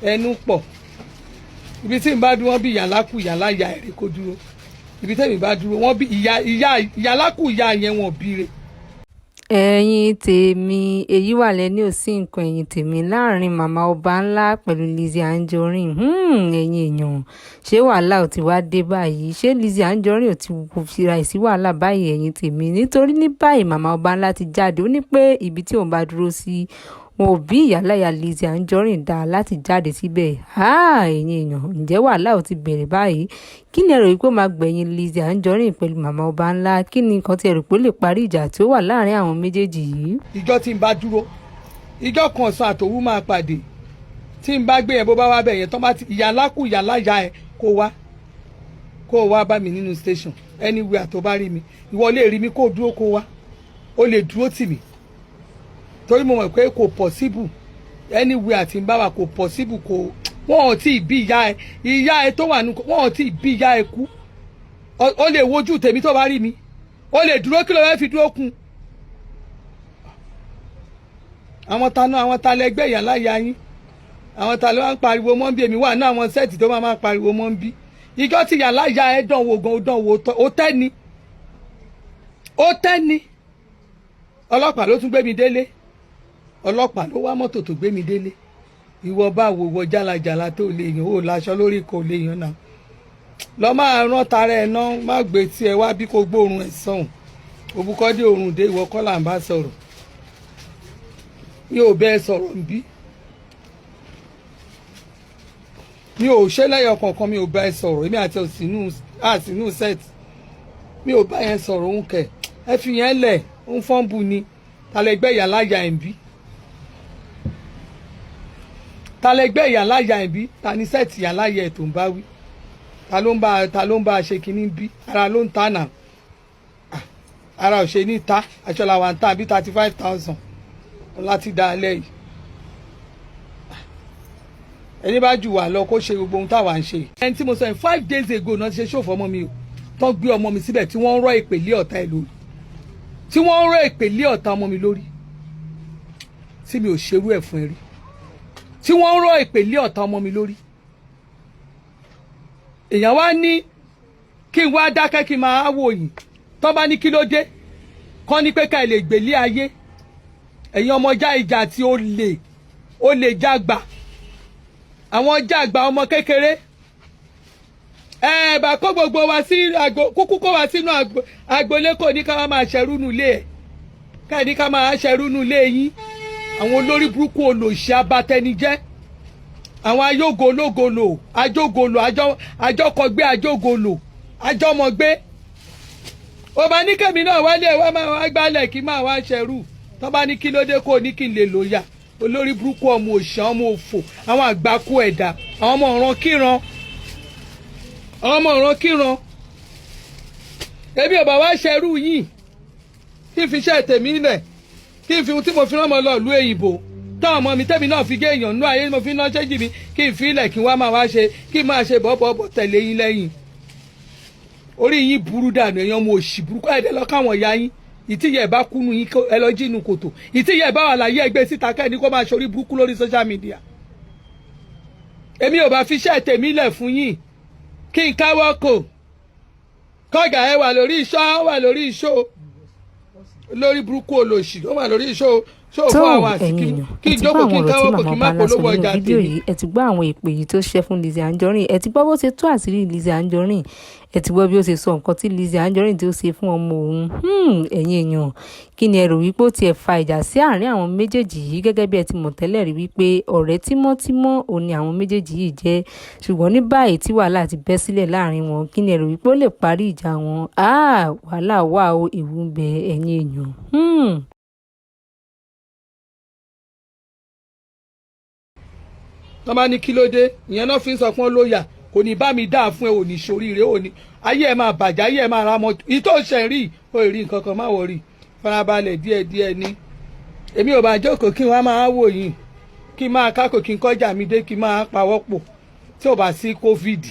Ẹnu pọ̀. Ibi tí n bá dúró, wọ́n bí ìyá lákù ìyá láyà ẹ̀rí kó dúró. Ibi tẹ́mi bá dúró, wọ́n bí ìyá ìyá ìyá lákù ìyá yẹn, wọ́n bí re. Ẹ̀yin tèmi, èyí wà lẹ́ni ò sí nǹkan. Ẹ̀yin tèmi, láàrin Màmá Ọba Ńlá pẹ̀lú Lizzy Anjorin, ẹ̀yin èèyàn, ṣé wàhálà ò ti wá dé báyìí? Ṣé Lizzy Anjorin ò ti fira ẹ̀ sí wàhálà báyìí, ẹ̀yin tèmi? Nítorí ní báyìí, Màmá Ọba Ńlá ti jáde, ó ní pé ibi tí òun bá dúró sí, wọn ò bí ìyáláyà Lizzy Anjorin dá láti jáde síbẹ̀. Ẹ̀yin èèyàn, ǹjẹ́ wàhálà ò ti bẹ̀rẹ̀ báyìí? Kí ni ẹ rò wípé ó máa gbẹ̀yìn Lizzy Anjorin pẹ̀lú Màmá Ọba Ńlá? Kí ni nǹkan tí ẹ rò pé ó lè parí ìjà tí ó wà láàrin àwọn méjèèjì yìí? Ìjọ tí n bá dúró, ìjọ kan ọ̀sán àtòwú máa pàdé. Tí n bá gbé yẹn, bó bá wá bẹ̀ yẹn tán, bá ti ìyá lákù ìyá láyà ẹ, kó wá, kó wá bá mi nínú station. Anywhere tó bá rí mi, ìwọ lè rí mi, kó dúró, kó wá, ó lè dúró tì mí, torí mo mọ̀ pé kò possible. Anywhere tí n bá wà, kò possible. Kò wọ́n ò tí ì bí ìyá ẹ, ìyá ẹ tó wà nù, wọ́n ò tí ì bí ìyá ẹ kú. Ó lè wojú tèmi tó bá rí mi, ó lè dúró. Kí ló fẹ́ fi dúró kún? Àwọn tanú, àwọn ta lẹgbẹ́ ìyá láyà yín? Àwọn ta ló wá ń pariwo mọ́ bí? Èmi wà ní àwọn set tó máa pariwo mọ́ bí. Ìjọ tí ìyá láyà ẹ dán wò gan, ó dán wò, ó tẹ́ ni, ó tẹ́ ni. Ọlọ́pàá ló tún gbé mi délé, ọlọ́pàá ló wá mọ́tò tó gbé mi délé. Ìwọ báwo? Ìwọ jálajàla tó lè yàn, ó láṣọ lórí, kò lè yàn náà. Lọ máa rán tara ẹ náà, má gbé tí ẹ wá bí kò gbóòórùn ẹ sọ̀hún. Òbúkọ́dé òrùn dé. Ìwọ kọ́ là ń bá sọ̀rọ̀, mi ò bẹ́ẹ̀ sọ̀rọ̀ nbí, mi ò ṣe lẹ́yọ̀ kankan, mi ò bá ẹ sọ̀rọ̀. Èmi àti àsínú set, mi ò bá yẹn sọ̀rọ̀. Òun kẹ̀ ẹ fi yẹn lẹ̀, ń fọ́nbù ni. Talẹ̀gbẹ́ ìyá láyà ẹ̀ ń bí? Talẹ̀gbẹ́ ìyá láyà ẹ̀ ń bí? Ta ni set ìyá láyà ẹ̀ tó ń bá wí? Ta ló ń bá ṣe kínní bí? Ara ló ń ta nà, ara ò ṣe ní ta. Aṣọ làwọn ń ta bí 35,000 láti dá alẹ́ yìí. Ẹni bá jù wá lọ, kó ṣe gbogbo ohun táwa ń ṣe. Ẹni tí mo sọ yẹn, 5 days ago náà ti ṣe ṣòfò ọmọ mi o, tó gbé ọmọ mi síbẹ̀, tí wọ́n ń rọ́ ìpèlé ọ̀tá ẹ̀ lórí, tí wọ́n ń rọ́ ìpèlé ọ̀tá ọmọ mi lórí, tí mi ò ṣerú ẹ̀ fún ẹ rí, tí wọ́n ń rọ́ ìpèlé ọ̀tá ọmọ mi lórí. Èèyàn wá ní kí n wá dákẹ́, kí n máa wò yín. Tó bá ní kí ló dé, kọ́ ní pé ká ẹ lè gbélé ayé. Ẹ̀yin ọmọ já ìjà tí ó lè, ó lè jágbà, àwọn jágbà ọmọ kékeré ẹ bá kó gbogbo wa sí àgbo, kúkú kó wa sínú agboolé, kò ní ká wá máa ṣẹrú nù ilé ẹ, ká ní ká máa ṣẹrú nù ilé yín. Àwọn olórí burúkú, olòṣì, abatẹnijẹ́, àwọn ayógo ológolo, ajógolo, àjọkọgbé, ajógolo, àjọmọgbé. Ó bá ní kẹ́mi náà wálé ẹ̀, wá máa wá gbálẹ̀, kí máa wá ṣẹrú. Tó bá ní kí ló dé, kó ní kí n lè lóyà. Olórí burúkú, ọmọ òṣà, ọmọ òfò, àwọn àgbákò ẹ̀dá, àwọn ọmọ ọ̀ràn kíran, àwọn ọmọ ọ̀ràn kíran. Èmi ò bá wá ṣẹrú yìí, kí n fi iṣẹ́ tèmi lẹ̀, kí n fi ohun tí mo fi rán ọmọ lọ ìlú èyìnbó, táwọn ọmọ mi tẹ́mi náà fi gé èèyàn nú ayé, mo fi ná ṣéjì mi, kí n fi ilẹ̀, kí n wá máa wá ṣe, kí n máa ṣe bọ́bọ́bọ́ tẹ̀lé yín lẹ́yìn. Orí yín burú dànù, èèyàn ọmọ òṣì burúkú. Ẹ̀dẹ̀ lọ káwọn ìyá yín, ìtìyẹ̀ bá kúnú yín, ẹ lọ jí inú kòtò. Ìtìyẹ̀ bá wà láyé, ẹgbẹ́ síta, kẹ́ni kó máa ṣorí burúkú lórí social media. Èmi ò bá fi iṣẹ́ tèmi lẹ̀ fún yín, kí n káwọ́ kò kọ́gà. Ẹ wà lórí iṣọ́, wà lórí iṣọ́, lórí burúkú, olòṣì, ó wà lórí iṣọ́ ṣó Tó fún àwọn ẹ̀yin àsìkí èèyàn, kí ẹ n ti gbọ́ jókòó, àwọn kí n ọ̀rọ̀ tí káwọ́ kò Màmá kí n má Ọba Ńlá sọ polówó nínú ọjà fídíò tèmi. yìí. Ẹ ti gbọ́ àwọn èpè yìí tó ṣẹ́ fún Lizzy Anjorin. Ẹ ti gbọ́ bó ṣe tú àṣírí Lizzy Anjorin. Ẹ ti gbọ́ bí ó ṣe sọ nǹkan tí Lizzy Anjorin tí ó ṣe fún ọmọ òun. Ẹ̀yin èèyàn, kí ni ẹ rò wípé ó tiẹ̀ fa ìjà sí àárín àwọn méjèèjì yìí? Gẹ́gẹ́ bí ẹ ti mọ̀ tẹ́lẹ̀ rí wípé ọ̀rẹ́ tímọ́tímọ́ òun ni àwọn méjèèjì yìí jẹ́, ṣùgbọ́n ní báyìí tí wàhálà ti bẹ́ sílẹ̀ láàrin wọn, kí ni ẹ rò wípé ó lè parí ìjà wọn? Ah, wàhálà wà o, ewu ń bẹ, ẹ̀yin èèyàn. Tọ́ bá ní kí ló dé, ìyẹn náà fi ń sọ fún ọ lóyà, kò ní bá mi dáa fún ẹ, ò ní ṣoríire, ò ní ayé ẹ máa bàjẹ́, ayé ẹ máa ra mọ́ ìtò ṣẹ̀ rí ó rí nǹkan kan. Má wọrí, farabalẹ̀ díẹ̀díẹ̀ ni. Èmi ò bá jókòó kí wọ́n máa wò yín, kí n máa kákò, kí n kọjá mi dé, kí n máa pawọ́ pò tí ò bá sí COVID.